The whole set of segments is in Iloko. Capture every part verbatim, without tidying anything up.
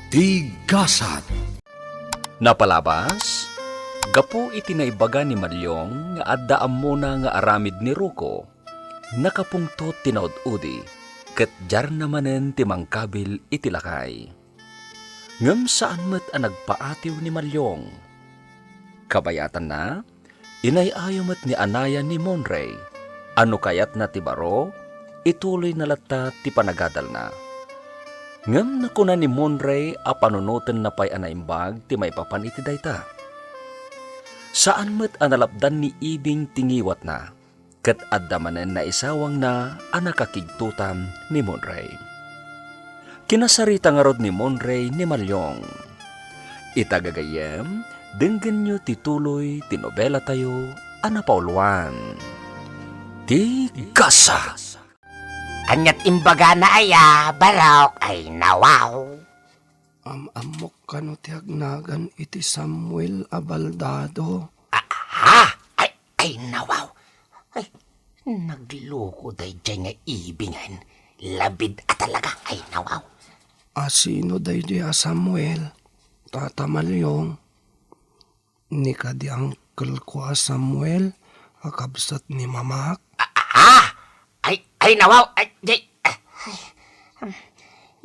Ti gasat. Napalabas, gapu iti naibaga ni Maliong nga adda ammona nga aramid ni Ruko, nakapungtot ti naud-udi, ket diarna manen ti mangkabil iti lakay. Ngem saan met a nagpaatiw ni Maliong. Kabayatanna, inay-ayo met ni anaya ni Monray a no kayatna ti baro, ituloyna latta ti panagadalna. Ngem nakuna ni Monray a panunotenna pay a naimbag ti maipapan iti dayta. Saan met a nalapdan ni Ibing ti ngiwatna, ket adda manen naisawangna a nakakigtotan ni Monray. Kinasarita ngarud ni Monray ni Maliong. Ita gagayyem, denggenyo ti tuloy ti nobelatayo a napauluan, Ti Gasa. Aniat imbagana aya, barok, ay nawaw. Am-ammok kano ti agnagan iti Samuel a baldado? Ah, ha? Ay, ay, nawaw. Ay, nagloko daydiay nga Ibingen. Labid a talaga, ay, nawaw. A sino daydiay a Samuel? Tata Maliong, ni kadi uncle ko a Samuel a kabsat ni mamak? Ah, ah! Ay, ay, nawaw! Ay, ay, ah, ay, um,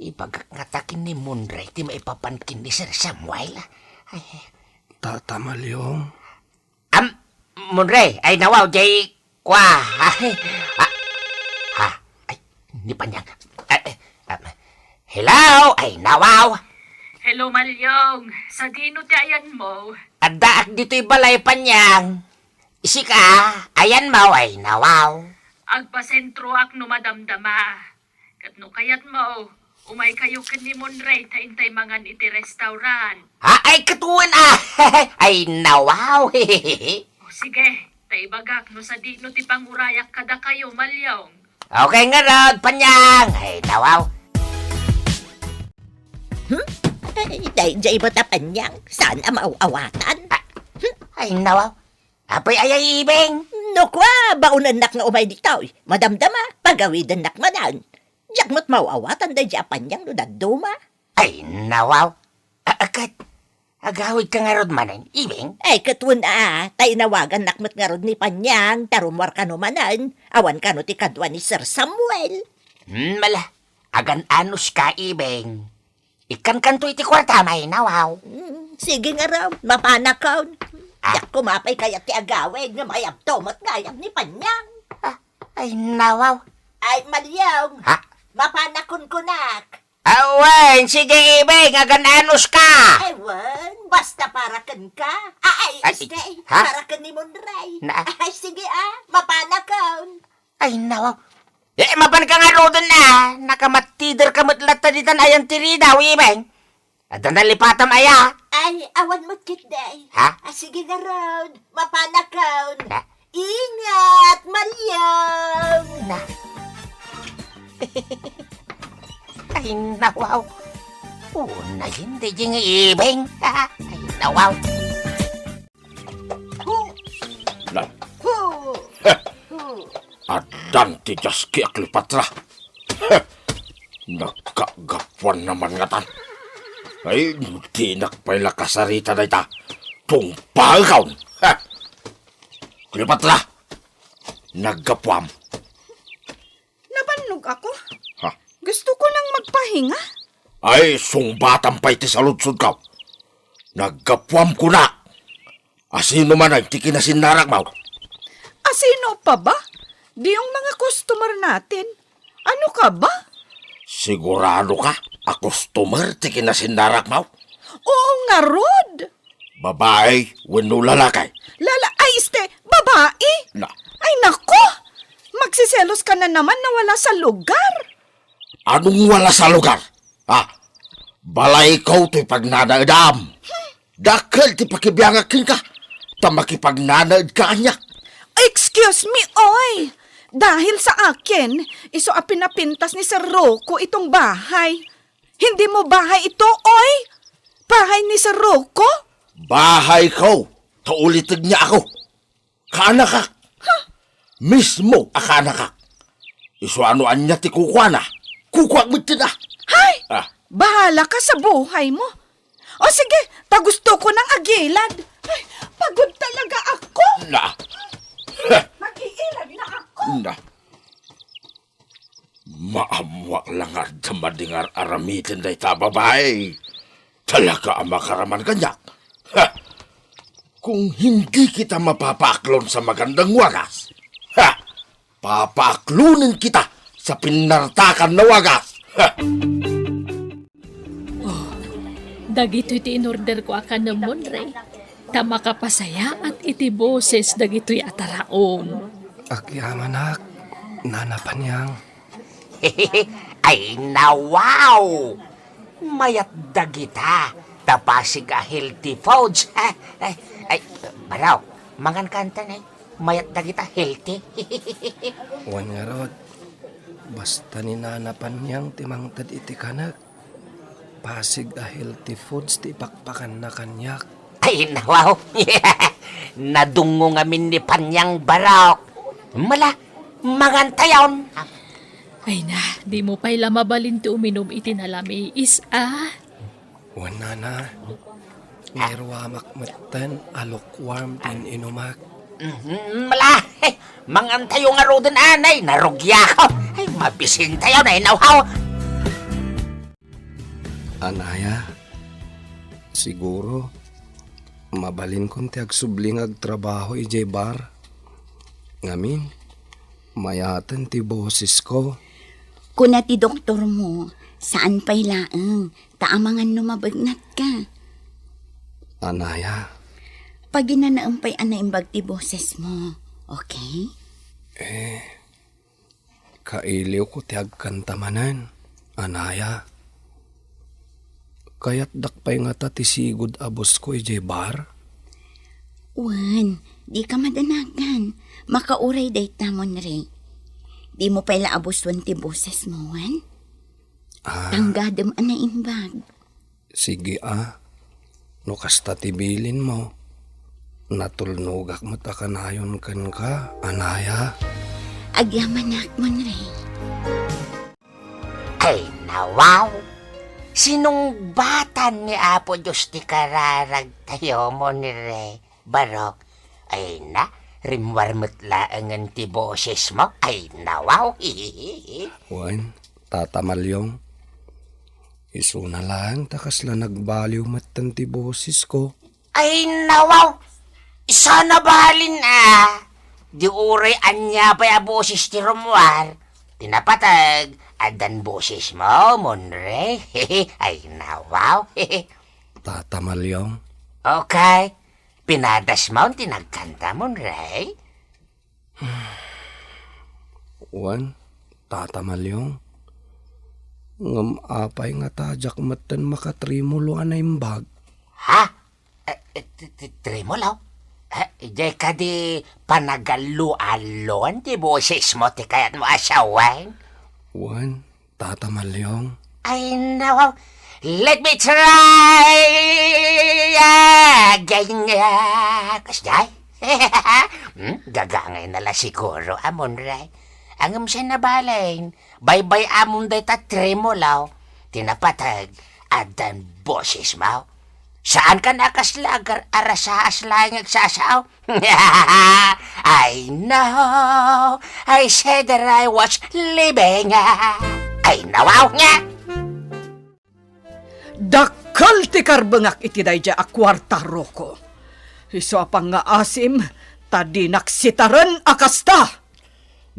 ibagak ngata ken ni Monray ti maipapan ken ni Sir Samuel. Ay. Tata Maliong. Am, Monray, ay, nawaw, jay, kwa, ay, ah, ha, ay, ni Panyang. Ay, ay, ah, hello, ay, nawaw. Hello, Maliong. Sadino ti ayanmo? Addaak ditoy balay, Panyang. Sika, ayanmo, ay, nawaw. Agpasentroak no madamdama. Ket no kayatmo, umaykayo ken ni Monray ta intay mangan iti restaurant. Ha, ay, ket wen, ah. Ay, nawaw. O, sige, ta ibagak no sadino ti pangurayak kadakayo, Maliong. Okay ngarud, Panyang. Ay, nawaw. Hmm? Ay, daydiay met a Panyang, saan a maaw-awatan? Ah, hmm? Ay, nawaw. Apay aya, Ibing? No kua, baonennak nga umay ditoy. Madamdama, pagawidennak manen. Diak met maaw-awatan daydiay a Panyang no dadduma. Ay, nawaw. A-, a-, ket, agawidka ngarud manen, Ibing? Ay, ket wen a, ta inawagannak met ngarud ni Panyang, ta rummuar kano manen, awan kano ti kadua ni Sir Samuel. Hmm, mala, agan-anos ka, Ibing. Ikkankanto iti kuartam, ay nawaw. Mm, sige ngarud, mapanakon. Ah. Diak koma pay kayat ti agawid nga mayabto met nga ayab ni Panyang. Ah, ay nawaw. Ay, Maliong. Ha? Mapanakon kunak. Awen, sige, Ibing, agan-anos ka. Ay, wen, basta para kenka. Ah, ay, Ay, este, ha? Para ken ni Monray. Na? Ay, sige, ah, mapanakon. Ay, nawaw. Eh, mapanka ngaruden a. Nakamatider ka met latta ditan ayan ti ridaw, Ibing. Adda nalipatam aya? Ay, awan met ketdi. Ha? Ah, sige ngarud. Mapanakon. Na? Ingat, Maliong. Na? Ay, nawaw. Unayen daydiay nga Ibing. Ay, nawaw. Lan. Heh. Addan ti jaski a Cleopatra. Heh. Nagkagapuan naman ngatan. Ay, dinak pay la kasarita dayta. Tungpaekon. Heh. Cleopatra, naggapuam. Nabannog ako. Ha? Gusto ko nang magpahinga. Ay, sungbatan pay ti saludsodko. Naggapuam kunak. Asino manen ti kinasinnarakmo? Asino pa ba? Dayong mga customer natin. Ano ka ba? Sigurado ka a customer ti kinasinnarakmo? Oo ngarud. Babae wenno lalaki? Lala-, ay, este, babae. Na. Ay, nako! Magsiselos ka na naman na wala sa lugar. Anong wala sa lugar? Ha? Balayko toy pagnanaedam. Dakkel ti pakibiangak kenka, ta makipagnanaedka ania. Excuse me, oy! Dahil sa akin, isu a pinapintas ni Sir Rocco itong bahay. Hindi mo bahay ito, oy! Bahay ni Sir Rocco? Bahayko, ta ulitegna ako. Kaanakak. Huh? Mismo a kaanakak. Isu a no ania ti kukuana, kukuak metten a. Hay! Ah. Bahala ka sa buhay mo. O sige, ta gusto ko nang agilad. Ay, pagod talaga ako. Na. Mag-iilad na ako. Na. Maammoak la nga adda madi nga ar-aramiden dayta a babai. Talaga a makaraman kaniak. Ha! Kung hindi kita mapapaaklon sa magandang wagas, ha! Papaaklonen kita sa pinnartakan a wagas. Ha! Oh, dagitoy ti inorderko a kanem, Monre. Ta makapasayaat iti boses dagitoy a taraon. Agyamanak, Nana Panyang. Ay, na, wow! Mayat dagita, ta pasig a healthy foods. Ay, ay, ay, Barok, mangan ka anta, eh. Mayat dagita healthy. Wen ngarud, basta ni Nana Panyang ti mangted iti kanek, pasig a healthy foods ti ipakpakanna kaniak. Ay, na, wow! Nadungngo ngamin ni Panyang, Barok. Mala, mangantayon. Ay na, dimo pay la mabalin ti uminum iti nalamiis, a? Wen, Nana, nga iruamak metten a lukewarm ti in-inumak. Mhm, mala, mangantayo ngaruden, anay, narugiako. Ay, mabisintayo, nay, nawhaw. Anaya, siguro, mabalinkon ti agsubli nga agtrabaho idiay bar. Ngamin, mayaten ti bosesko. Kuna ti doktormo, saan pay laeng, ta amangan no mabegnat ka. Anaya. Paginanaem pay a naimbag ti bosesmo, okay? Eh, Kailiwko ti agkanta manen, Anaya. Kayatdak pay ngata ti sigud a bosesko idiay bar? Wen, dika madanagan. Makauray dayta, Monre. Dimo pay la a boseson ti bosesmo, wen? Ah. Tanggadem a naimbag. Sige a, no kasta ti bilinmo, natulnogak met a kanayon kenka, Anaya. Agyamanak, Monre. Ay, nawaw! Sinungbatan ni Apo Dios ti kararagtayo, Monre. Barok, ay na, rimmuar met laengen ti bosesmo. Ay, nawaw. Wen, Tata Malyong, isuna laeng ta kasla nagbaliw metten ti bosesko. Ay, nawaw! Isuna balin a. Di uray ania pay a boses ti rummuar. Ti napateg, addan bosesmo, Monre. Ay, nawaw. Tata Malyong. Okay. Pinadasmon ti nagkanta, Monre? Wen, Tata Malyong. Ngem apay ngata diak metten makatremolo a naimbag? Ha? Eh, eh, ti, ti, tremolo? Eh, diay kadi panagallo-alloan ti bosesmo ti kayatmo a sawen? Wen, Tata Malyong. Ay, nawaw. Let me try again. Kasdiay? Hmm? Gagangay na la siguro, a Monre. Ngem saan a balin, baybay-amon dayta tremolo. Ti napateg, addan bosesmo. Saan kan a kasla agar-arasaas laeng agsasao? I know, I said that I was leaving. Ay, nawaw nga! Dakkel ti karbengak iti daydiay a kuarta, Rocco. Isu a pangngaasim, ta dinak sitaren a kasta.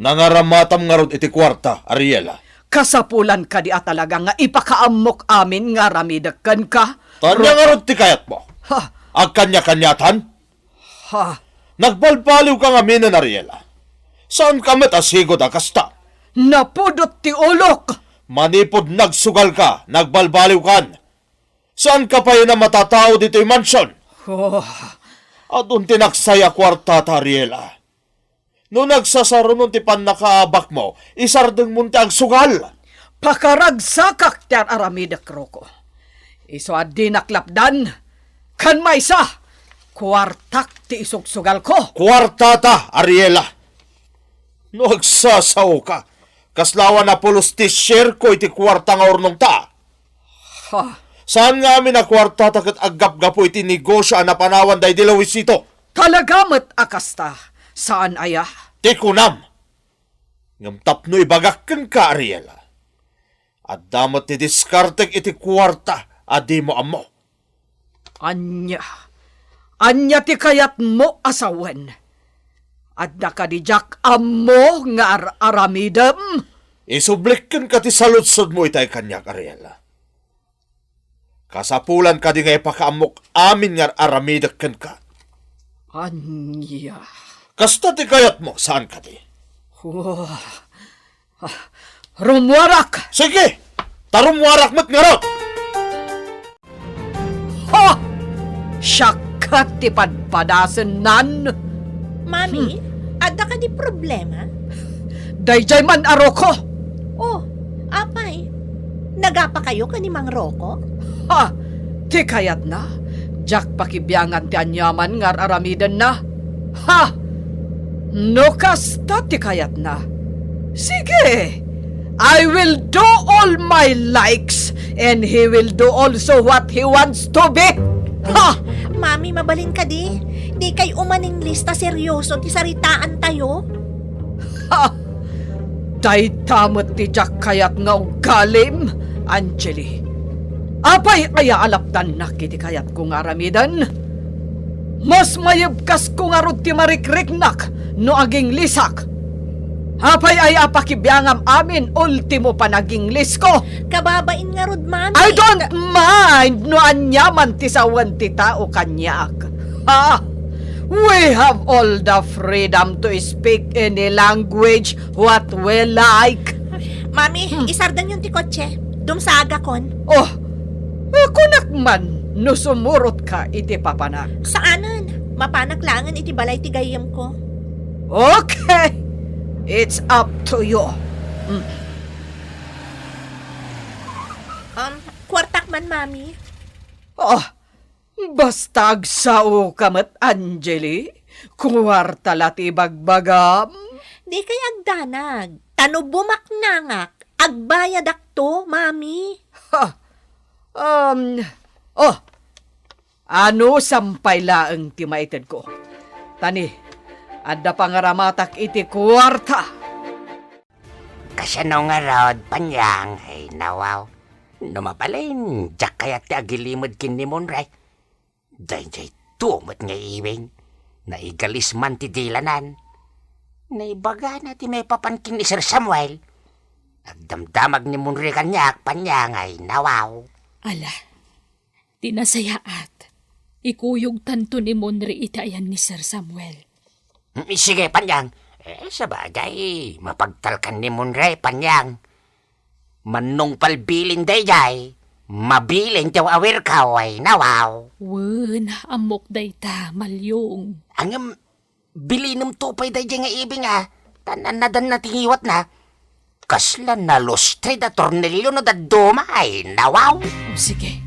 Nangaramatam ngarud iti kuarta, Ariela. Kasapulan kadi a talaga nga ipakaammok amin nga aramidek kenka? Ania ngarud ti kayatmo? Ha? Agkaniakaniatan? Ha? Nagbalbaliwka ngaminen, Ariela. Saanka met a sigud a kasta. Napudot ti ulok! Manipud nagsugalka, nagbalbaliwkan. Saanka pay a matatao ditoy mansion. Oh. Adun ti naksaya a kuartata, Ariela. No nagsasarunon ti pannakaabakmo, isardengmon ti agsugal. Pakaragsakak ti ar-aramidek, Rocco. Isu a dinak lapdan, ken maysa, kuartak ti isugsugalko. Kuartata, Ariela. No agsasaoka, kasla awan a pulos ti sierko iti kuarta nga urnongta. Ah. Saan nga amin a kuarta ta ket aggapgapu iti negosio a napanawan daydi Luisito? Talaga met a kasta, saan aya? Ti kunam. Ngem tapno ibagak kenka, Ariela, adda met ti diskartek iti kuarta a dimo ammo. Ania? Ania ti kayatmo a sawen? Adda kadi diak ammo nga ar-aramidem? Isublik kenka ti saludsodmo itay kaniak, Ariela. Kasapulan kadi nga ipakaammok amin nga ar-aramidek kenka? Ania? Kasta ti kayatmo, saan kadi? Wah. Ah, rummuarak! Sige! Ta rummuarak met ngarud! Ha! Siak ket ti padpadasennan. Mami, hmm, adda kadi problema? Daydiay man a Rocco! Oh, apay, nagapakayo ken ni Mang Rocco? Ha! Ti kayatna, diak pakibiangan ti aniaman nga ar-aramidenna. Ha! No kasta ti kayatna, sige, I will do all my likes and he will do also what he wants to be. Ha! Mami, mabalin kadi? Dikay umaninglis ta seryoso ti saritaantayo? Ha! Dayta met ti diak kayat nga ugalim, Angeli. Apay aya a lapdannak iti kayatko nga aramiden? Mas mayebkasko ngarud ti marikriknak no aginglisak. Apay aya a pakibiangam amin ultimo panaginglisko? Kababain ngarud, Mami. I don't mind no aniaman ti sawen ti tao kaniak. Ha? We have all the freedom to speak any language what we like. Mami, hmm, isardenyon ti kotse. Dumsagakon. Oh, eh, kunak man no sumurotka iti papanak. Saanen. Mapanak laengen iti balay ti gayyemko. Okay. It's up to you. Hmm. Um, kuartak man, Mami. Oh, basta agsaoka met, Angeli. Kuarta la ti ibagbagam. Dikay agdanag. Ta no bumaknangak, agbayadakto, Mami. Ha! Um, oh, anusam pay laeng ti maitedko. Tani, adda pangaramatak iti kuarta. Kasano ngarud, Panyang? Ay, nawaw. No mabalin, diak kayat ti agilimed ken ni Monray. Daydiay tumet nga iwing. Naigalis man ti dilanan. Naibagana ti maipapan ken ni Sir Samuel. Nagdamdamag ni Monray kaniak, Panyang, ay, nawaw. Ala, ti nasayaat, ikuyogtanto ni Monray iti ayan ni Sir Samuel. Mm, sige, Panyang. Eh, sabagay, mapagtalkan ni Monray, Panyang. Mannungpal bilin daydiay, mabilin ti awirkaw, ay, nawaw. Wen, ammok dayta, Malyong. Ngem, bilinemto pay daydiay nga ibing, a, ta nanadanna ti ngiwatna. Kasla nalustrid a tornilyo no dadduma, ay, nawaw. O, sige.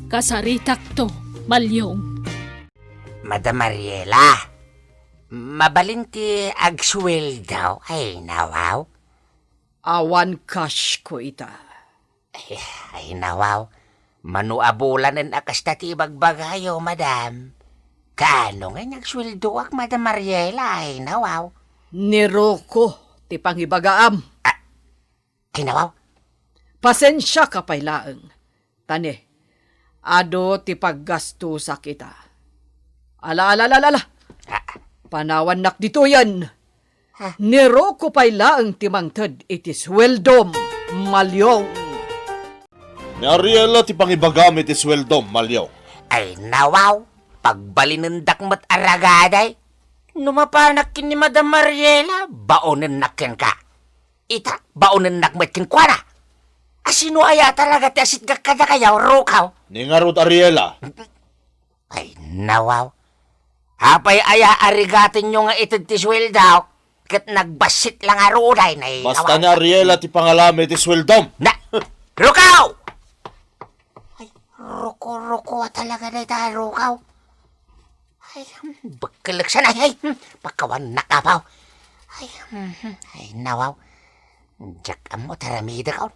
Kasaritakto, Malyong. Madam Mariela, mabalin ti agsueldo, ay, nawaw. Awan cash ko ita. Ay, ay, nawaw. Mano a bulanen a kasta ti ibagbagayo, madam. Kaano nga nagsueldoak, Madam Mariela? Ay, nawaw. Ni Rocco ti pangibagaam. Ah, ay, nawaw. Pasensiaka pay laeng. Tani, adu ti paggastusak ita. Ala, ala, ala, ala, ala. Ah. Panawannak ditoyen. Ha? Ni Rocco pay laeng ti mangted iti sueldom, Malyong. Ni Ariela ti pangibagam iti sueldom, Malyong. Ay, nawaw, pagbalinendak met a ragaday. No mapanak ken ni Madam Ariela, baonennak kenka. Ita, baonennak met kenkuana. A, sino aya talaga ti asitgak kadakayo, Rocco? Ni ngarud, Ariela. Ay, nawaw. Apay aya a rigatenyo nga ited ti sueldo, ket nagbassit la ngaruden, ay, basta nawaw. Ni Ariela ti pangalam iti sueldom. Na, Rocco! Ay, Rocco, Rocco, a talaga dayta, Rocco. Ay, hmm, bakkelek sana, ay, hmm, pakawan nakapaw. Ay, hmm, hmm, ay, nawaw. Diak ammo ti aramidek, on.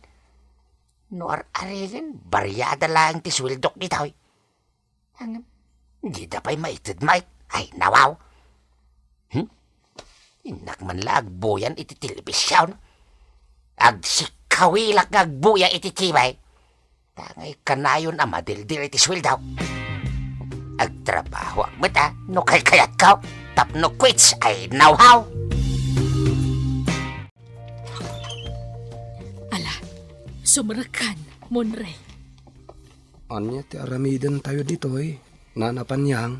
No ar-aringen, bariada laeng ti sueldok ditoy. Ngem, dida pay maited met. Ay, nawaw. Hmm? Innak man la agbuyan iti telebision. Agsikawilak nga agbuya iti T V. Tangay kanayon a madildil iti sueldo. Agtrabahoak met a no kaykayatko tapno quits ay nawhaw. Ala, sumrekkan, Monre. Ania ti aramidentayo ditoy, Nana Panyang?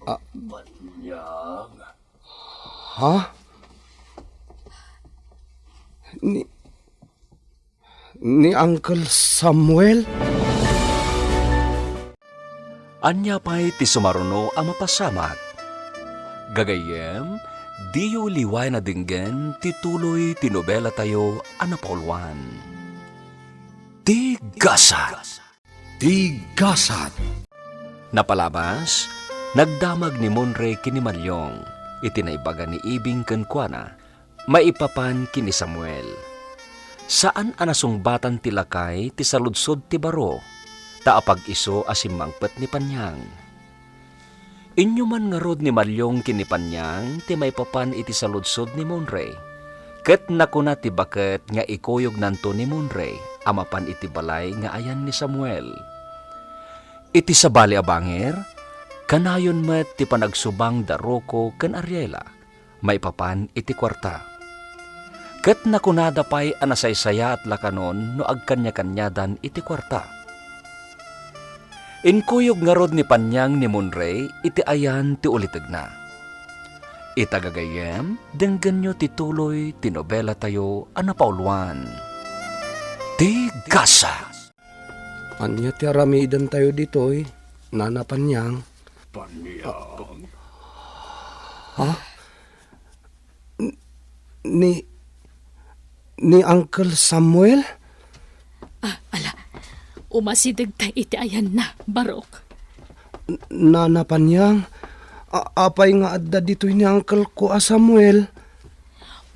Ah. Panyang. Ha? Ni, ni Uncle Samuel? Ania pay ti sumaruno a mapasamak? Gagayyem, diyo liwayan a denggen ti tuloy ti nobelatayo a napauluan, Ti Gasat. Ti Gasat. Napalabas, nagdamag ni Monre ken ni Malyong iti naibaga ni Ibing kenkuana maipapan ken ni Samuel. Saan a nasungbatan ti lakay ti saludsod ti baro, ta apag-isu a simmangpet ni Panyang. Inyuman ngarud ni Malyong ken ni Panyang ti maipapan iti saludsod ni Monre, ket nakuna ti baket nga ikuyognanto ni Monre a mapan iti balay nga ayan ni Samuel. Iti sabali a bangir, kanayon met ti panagsubang da Rocco ken Ariela maipapan iti kuarta. Ket nakunada pay a nasaysayaat la kanon no agkaniakanniadan iti kuarta. Inkuyog ngarud ni Panyang ni Monre iti ayan ti ulitegna. Ita gagayyem, denggenyo ti tuloy ti nobelatayo a napauluan, Ti Gasat. Ania ti aramidentayo ditoy, Nana Panyang? Panyang? Ha? N-, ni, ni Uncle Samuel? Ah, ala, umasidegta iti ayanna, Barok. N-, Nana Panyang, a-, apay nga adda ditoy ni uncle ko a Samuel?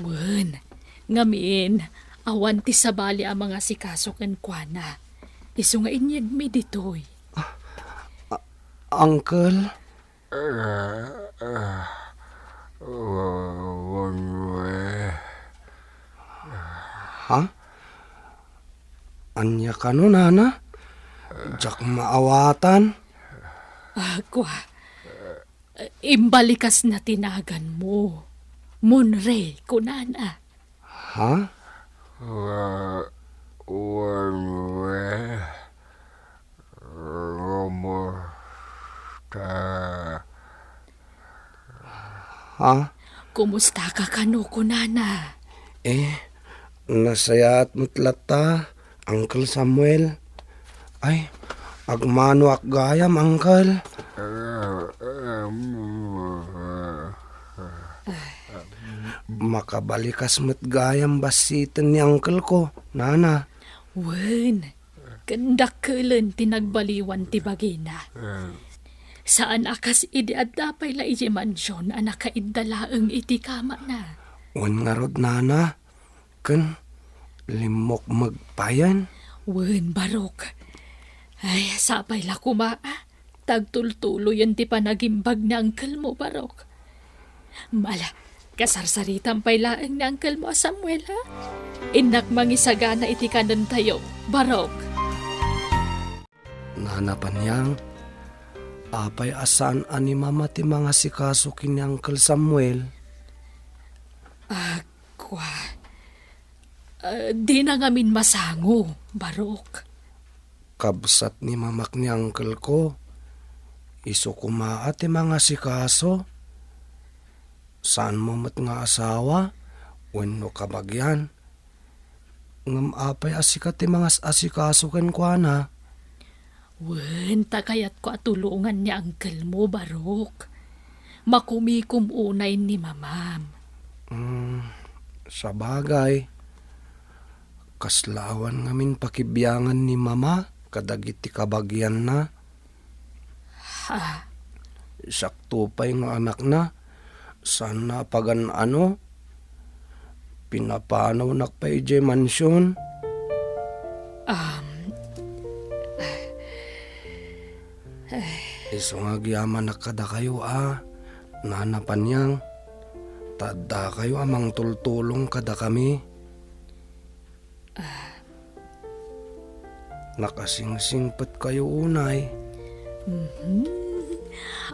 Wen, ngamin, awan ti sabali a mangasikaso kenkuana. Isu nga inyegmi ditoy. Ah, ah, uncle? Ah, ah, wa-, wan-, we. Ha? Ania kano, nana? Diak maawatan. Ah, kua. Imbalikasna ti naganmo. Monre, kunana. Ha? Wa-, wan-, we. Kumusta? Ha? Kumustaka kano, kunana? Eh, nasayaat met latta, Uncle Samuel. Ay, agmanoak gayam, Uncle. Makabalikas met gayam bassiten ni uncle ko, nana. Wen, ken dakkelen ti nagbaliwan ti bagina. Saan a kas idi adda pay la idiay mansion a nakaidda laeng iti kamana. Wen ngarud, nana, ken limmukmeg payen. Wen, Barok. Ay, sapay la koma, a. Tagtultuloyen ti panagimbag ni uncle mo, Barok. Ala, kasarsaritam pay laeng ni uncle mo a Samuel, ha? Innak mangisagana iti kanentayo, Barok. Nana Panyang, apay a saan a ni Mama ti mangasikaso ken ni Uncle Samuel? Ah, kua. Ah, dina ngamin masango, Barok. Kabsat ni Mamak ni uncle ko. Isu koma a ti mangasikaso. Saanmo met nga asawa wenno kabagian. Ngem apay a sika ti mangas-asikaso kenkuana? Wen, ta kayatko a tulongan ni uncle mo, Barok. Makumikom unay ni Mamam. Mm, sabagay. Kasla awan ngamin pakibiangan ni Mama kadagiti kabagianna. Ha? Sakto pay nga anakna, saanna a pagan-ano. Pinapanawnak pay idiay mansion. Um, Isu nga agyamanak kadakayo a, Nana Panyang, ta addakayo a mangtultulong kadakami. Ah. Nakasingsingpetkayo unay. Mhm.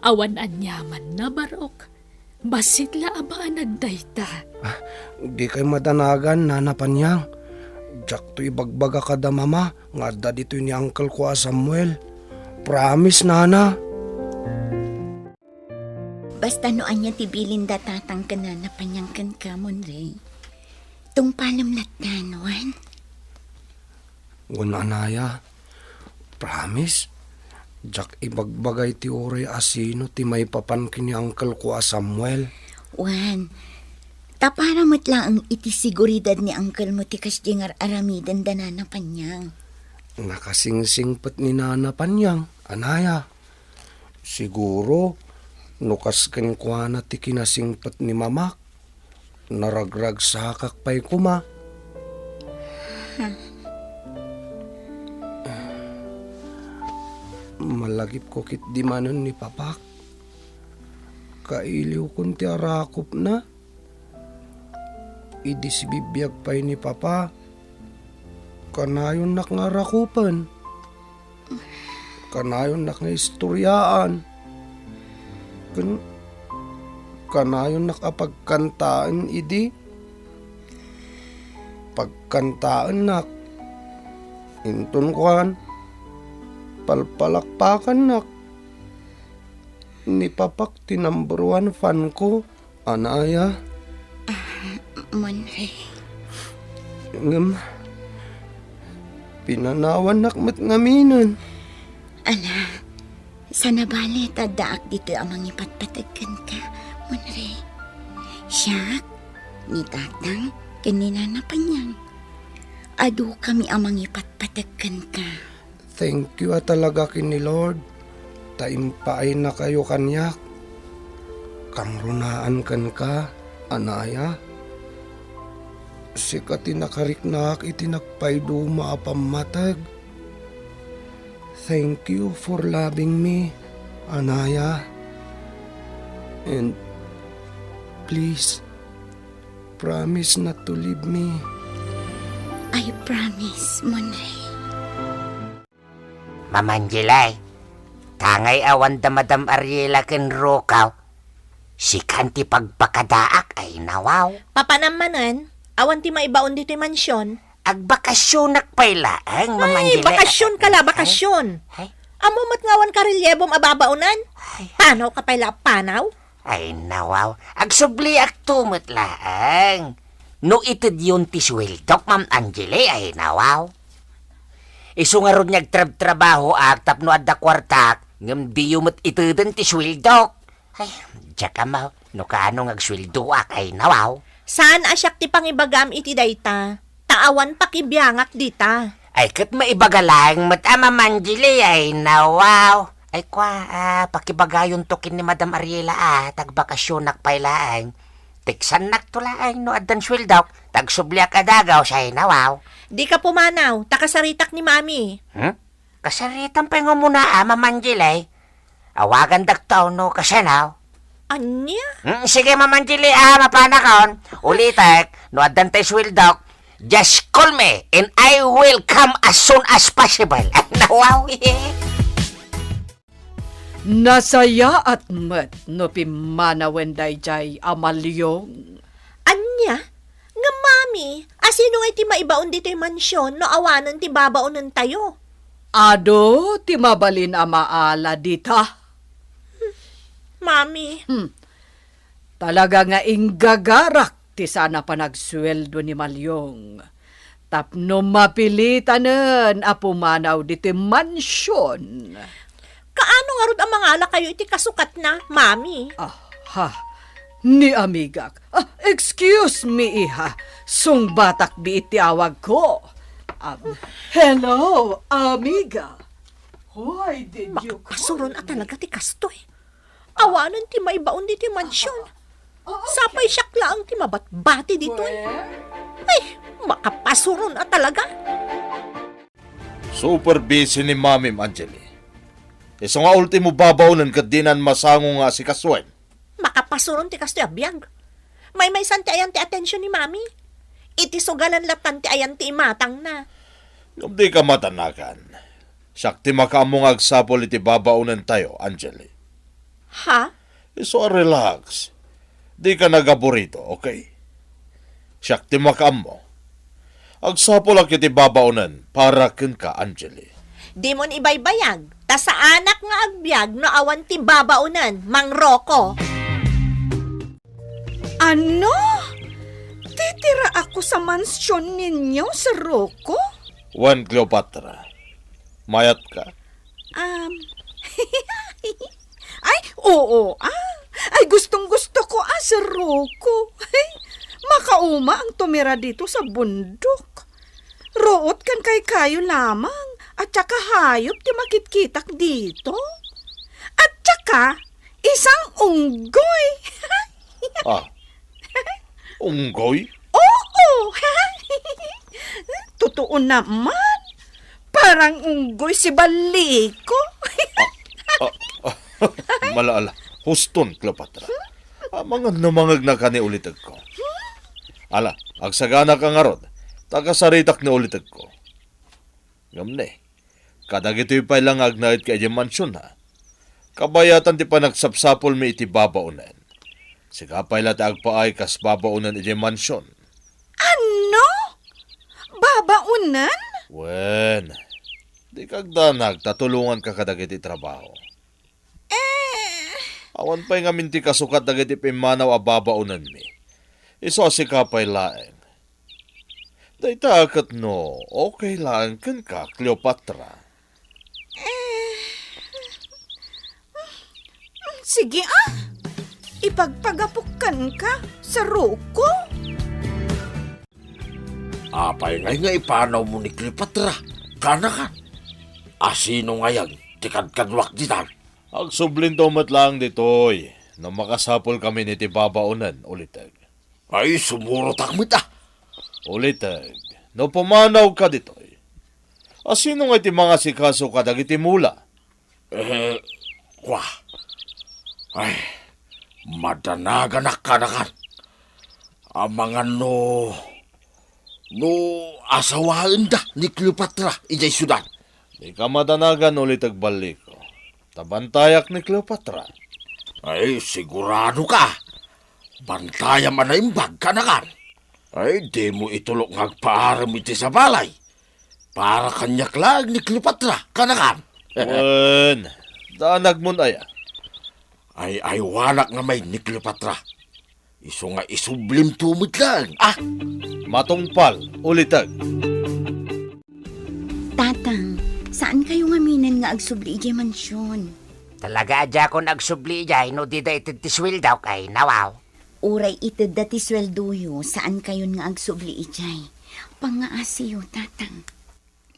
Awan aniamanna, Barok. Bassit la a banag dayta. Ah, dikay madanagan, Nana Panyang. Diakto ibagbaga kada Mama nga adda ditoy ni uncle ko a Samuel. Promise, Nana. Basta no ania ti bilinda Tatang ken Nana Panyang kenka, Monrey, tungpalem latta, wen? Wen, anaya. Promise? Diak ibagbagay ti uray a sino ti maipapan ken ni uncle ko a Samuel. Wen, ta para met laeng iti seguridad ni uncle mo ti kasdiay nga ar-aramidenda, Nana Panyang. Nakasingsingpet ni Nana Panyang, anaya. Siguro, no kas kenkuana ti kinasingpet ni Mamak, naragragsakak pay koma. Malagipko ketdi manen ni Papak. Kailiwkon ti arakupna. Idi sibibiag pay ni Papa, kanayonnak nga arakupen. Kanayonnak nga istoriaan. Ken kanayonnak a pagkantaen idi. Pagkantaennak. Inton kuan, palpalakpakannak. Ni Papak ti number one fan ko. Anaya? Ah, Monrey. Ngem, pinanawannak met ngaminen. Ala, saan a bale ta addaak ditoy a mangipatpateg kenka, Monrey. Siak, ni Tatang, ken ni Nana Panyang. Adukami a mangipatpateg kenka. Thank you a talaga ken ni Lord, ta impaayna kayo kaniak. Kamrunaan kenka, anaya. Sika ti nakariknaak iti nagpayduma a pammateg. Thank you for loving me, anaya. And please, promise not to leave me. I promise, Monrey. Mama Angelay, tangay awan da Madam Ariela ken Rokaw. Sikan ti pagpakadaak, ay nawaw. Papanam manen, awan ti maibaon ditoy mansion. Agbakasyonak pay laeng, Mama Ay, Angelay. Bakasyon ka la, bakasyon. Ay. Ammo met nga awan karelyebom a babaonan. Ay. Panaw ka pay la, panaw. Ay, nawaw. Agsubliakto met laeng. No itedyon ti suweldok, Ma'am Angeli, ay, nawaw. Isu ngarud nga agtrabtrabahoak tapno adda kuartak, ngem diyo met iteden ti suweldok. Ay, diak ammo no kaano nga agsueldoak, ay, nawaw. Saan a siak ti pangibagam iti dayta, ta awan pakibiangak dita. Ay, ket maibaga laeng met a, Ma'am Angeli, ay, nawaw. Ay, kua, ah, pakibagayonto ken ni Madam Ariela, ah, ta agbakasyonak pay laeng. Teksannakto laeng no addan sueldok, ta agsubliak a dagaw, say nawaw. Dika pumanaw, ta kasaritak ni Mami. Hmm? Kasaritam pay nga umuna, ah, Ma'am Angeli. Awagandakto no kasanaw. Ania? Hmm, sige, Ma'am Angeli, ah, mapanakon. Ulitek, no addan tay sueldok, just call me and I will come as soon as possible. Nawaw. Nasayaat met no pimmanawen daydiay a Malyong. Ania? Ngem, Mami, asino ngay ti maibaon ditoy mansion no awanen ti babaonentayo? Adu ti mabalin a maala dita. Mami. Hmm. Talaga nga inggagarak ti saan a panagsueldo ni Malyong. Tapno mapilitanen a pumanaw ditoy mansion. Kaano ngarud a mangalakayo iti kasukatna, Mami? Aha, ni amigak. Ah, excuse me, iha. Sungbatak di iti awagko. Um, hello, amiga. Why did you call me? Makapasuron a talaga ti kastoy. Awanen ti maibaon ditoy mansion. Ah, ah, okay. Sapay siak laeng ti mabatbati ditoy. Well? Ay, makapasuron a talaga. Super busy ni Mamim, Angeli. Isu nga ultimo babaonen ket dinan masango nga asikasuen. Makapasuron ti kastoy a biag. Maymaysan ti ayan ti atensiyon ni Mami. Iti sugalan lattan ti ayan ti imatangna. Ngem dika madanagan. Siak ti makaammo nga agsapul iti babaonentayo, Angeli. Ha? Isu a relax. Dika nagaburito, okay? Siak ti makaammo. Agsapulak iti babaonen para kenka, Angeli. Dimon ibaybayag, ta saanak nga agbiag no awan ti babaonen, Mang Rocco. Ano? Titira ako sa mansyon ninyo, Sir Rocco? Wen, Cleopatra. Mayatka? Um, ay, oo, ah. Ay, gustong-gusto ko, ah, Sir Rocco. Ay, makauma ang tumira dito sa bundok. Ruot kan kaykayo lamang, at saka hayop ti makitkitak dito. At saka, isang unggoy. Ah, unggoy? Oo! Totoo naman. Parang unggoy si Baliko. Ah, ah, ah, mala, ala. Huston, Cleopatra. Amangan no mangegnaka ni ulitegko. Ala, agsagana ka ngarud. Takasaritak ni ulitegko. Ngem ne, kadagitoy pay la nga agnaed ka idiay mansion, ha? Kabayatan ti panagsapsapulmi iti babaonen. Sika pay la ti agpaay kas babaonen idiay mansion. Ano? Babaonen? Wen, di kagdanag ta tulonganka kadagiti trabaho. Eh. Awan pay ngamin ti kasukat dagiti pimmanaw a babaonenmi. Isu a sika pay laeng. Dayta ket no, okay laeng kenka, Cleopatra. Eh, sige, ah. Ipagpagapok kenka, Sir Rocco. Apay ngay nga ipanawmo ni Cleopatra, kanakan? Asino ngay ti kadkaduak ditan? Agsublinto met laeng ditoy, no makasapulkamin iti babaonen, uliteg. Ay, sumurotak met, ah. Uliteg, no pumanawka ditoy, asino nga iti mangasikaso kadagiti mula? Eh, kua. Ay, madanaganak kanakan. Amangan no, no asawaenda ni Cleopatra idiay siudad. Dika madanagan, uliteg, Baliko. Ta bantayak ni Cleopatra. Ay, sigurado ka. Bantayam a naimbag, kanakan. Ay, dimo itulok nga agpaarem iti sabalay. Para kaniak laeng ni Cleopatra, kanakan. Wen, danagmon aya? Ay, aywanak nga main ni Cleopatra. Isu nga isublimto met laeng, ah! Matungpal, uliteg. Tatang, saan kayo ngaminen nga agsubli idiay mansyon? Talaga a diakon agsubli idiay no dida ited ti sueldok, ay nawaw. Uray itedda ti sueldoyo, saan kayon nga agsubli idiay. Pangngaasiyo, Tatang.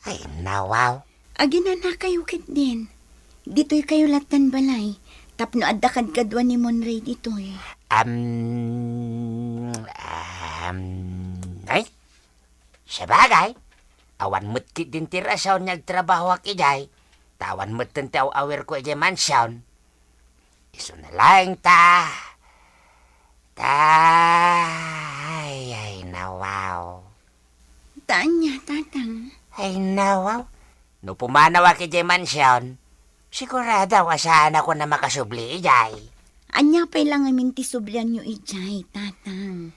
Ay, nawaw. Aginana kayo ketdin. Ditoy kayo lattan balay. Tapno adda kadkadua ni Monray ditoy. Am, am, ay? Sabagay, awan met ketdin ti rason nga agtrabahoak idiay. Ta awan metten ti aw-awirko idiay mansion. Isuna laeng ta, ta, ay, ay, nawaw. Ta ania, Tatang? Ay, nawaw. No pumanawak idiay mansion, sigurado a saanakon a makasubli idiay. Ania pay la ngamin ti sublianyo idiay, Tatang?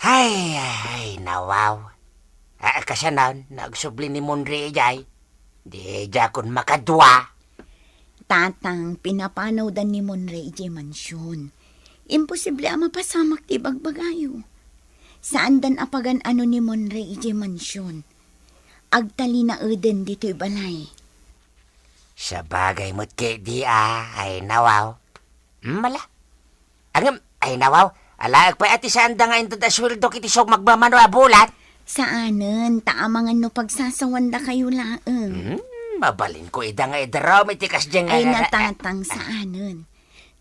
Ay, ay, nawaw. Ah, kasano, no agsubli ni Monray idiay? Di, diakon makadua. Tatang, pinapanawdan ni Monray idiay mansyon. Imposible a mapasamak ti ibagbagayo. Saandan a pagan-ano ni Monray idiay mansyon. Agtalinaeden ditoy balay. Sabagay met ketdi a, ay nawaw. Hmm, ala. Ngem, ay nawaw, alaek pay a ti saanda nga inted a sueldo iti sumagmamano a bulan. Saanen, ta amangan no pagsasawandakayo laeng. Hmm, mabalinko ida nga idarum iti kasdiay nga. Ay, natatang, saanen.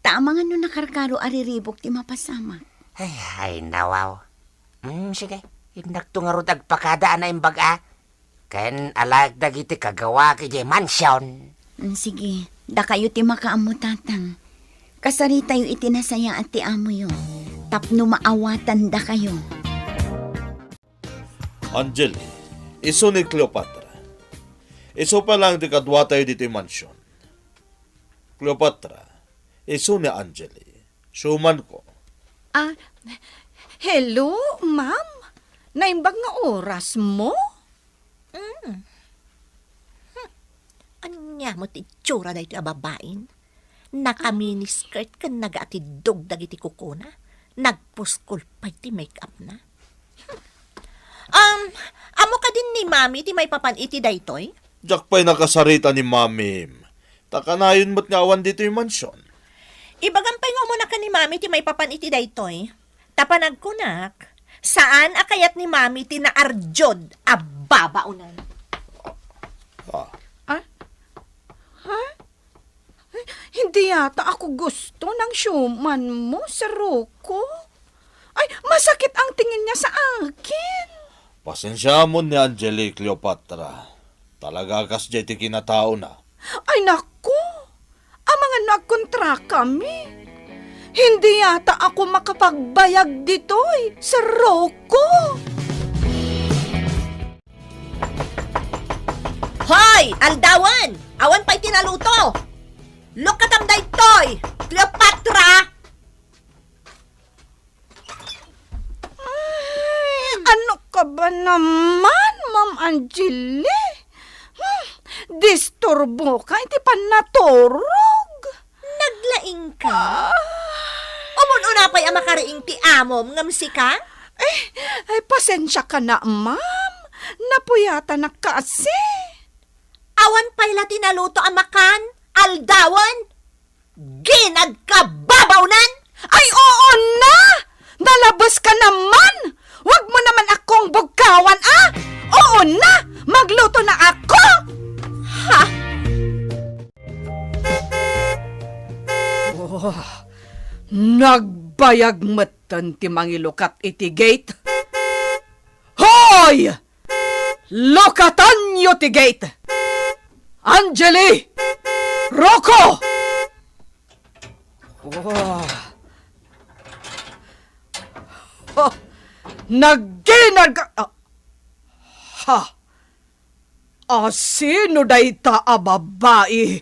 Ta amangan no nakarkaro a riribuk ti mapasamak. Ay, ay, nawaw. Hmm, sige, innakto ngarud agpakada a naimbag a. Ken alaek dagiti kagawaak idiay mansion. Mm, sige, dakayo ti makaammo, Tatang. Kasaritayo iti nasayaat ti amoyo, tapno maawatandakayo. Angeli, isu ni Cleopatra. Isu pay laeng ti kaduatayo ditoy mansion. Cleopatra, isu ni Angeli. Siumanko. Ah, hello, ma'am. Naimbag nga orasmo? Mm. Hmm. Ania met ti itsura daytoy a babaen? Naka-miniskirt ken nagaatiddog dagiti kukona. Nagpuskol pay ti make-upna. Hmm. Um, ammo kadin ni Mami ti maipapan iti daytoy? Diak pay nakasarita ni Mamim. Ta kanayon met nga awan ditoy mansion. Ibagam pay nga umuna ken ni Mami ti maipapan iti daytoy. Ta panagkunak, saan a kayat ni Mami ti naardiod a babaonan. Ah. Ah? Ha? Ay, hindi yata ako gusto ng siuman mo, Sir Rocco. Ay, masakit ang tingin niya sa akin. Pasensiamon ni Angeli, Cleopatra. Talaga kasdiay ti kinataona. Ay, naku! Amangan no agkontrakami. Hindi yata ako makapagbayag ditoy, Sir Rocco. Hoy! Aldawan! Awan pay ti naluto! Lukatam daytoy! Cleopatra! Ay, ano ka ba naman, Ma'am Angeli? Hmm, disturbo ka iti pannaturog. Naglaing ka? Ah. Umun-una pay a makariing ti amom ngem sika? Eh, ay, pasensia ka na, ma'am. Napuyatan a kasi. Awan pay la ti naluto a makan, aldawan? Ginad ka, babaonan! Ay, oo na! Nalabes ka naman! Wag mo naman akong bugkawan, ah! Oo na! Magluto na ako! Ha? Oh, nagbayag metten ti mangilukat iti gate. Hoy! Lukatanyo ti gate! Angeli! Rocco! Oh. Oh. Nagginag-, ah. Ha? Asino dayta a babai?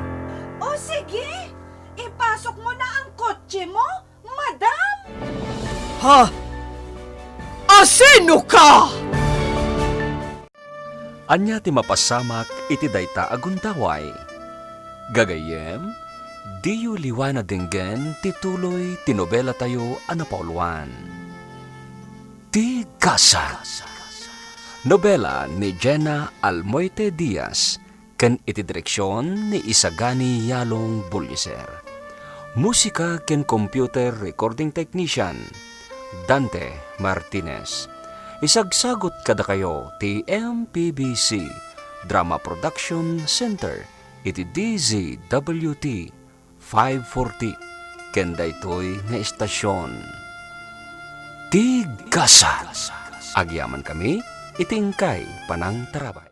O sige, ipasok mo na ang kotse mo, madam! Ha? Asino ka? Ania ti mapasamak iti dayta a gundaway? Gagayyem, diyo liwan a denggen ti tuloy ti nobelatayo a napauluan, Ti Gasat. Nobela ni Jenna Almoite Diaz ken iti direksion ni Isagani Yalong Buliser. Musika ken computer recording technician, Dante Martinez. Isagsagut kadakayo ti M P B C Drama Production Center iti D Z W T five forty ken daytoy nga estasion, Ti Gasat. Agyamankami iti inkay panangtarabay.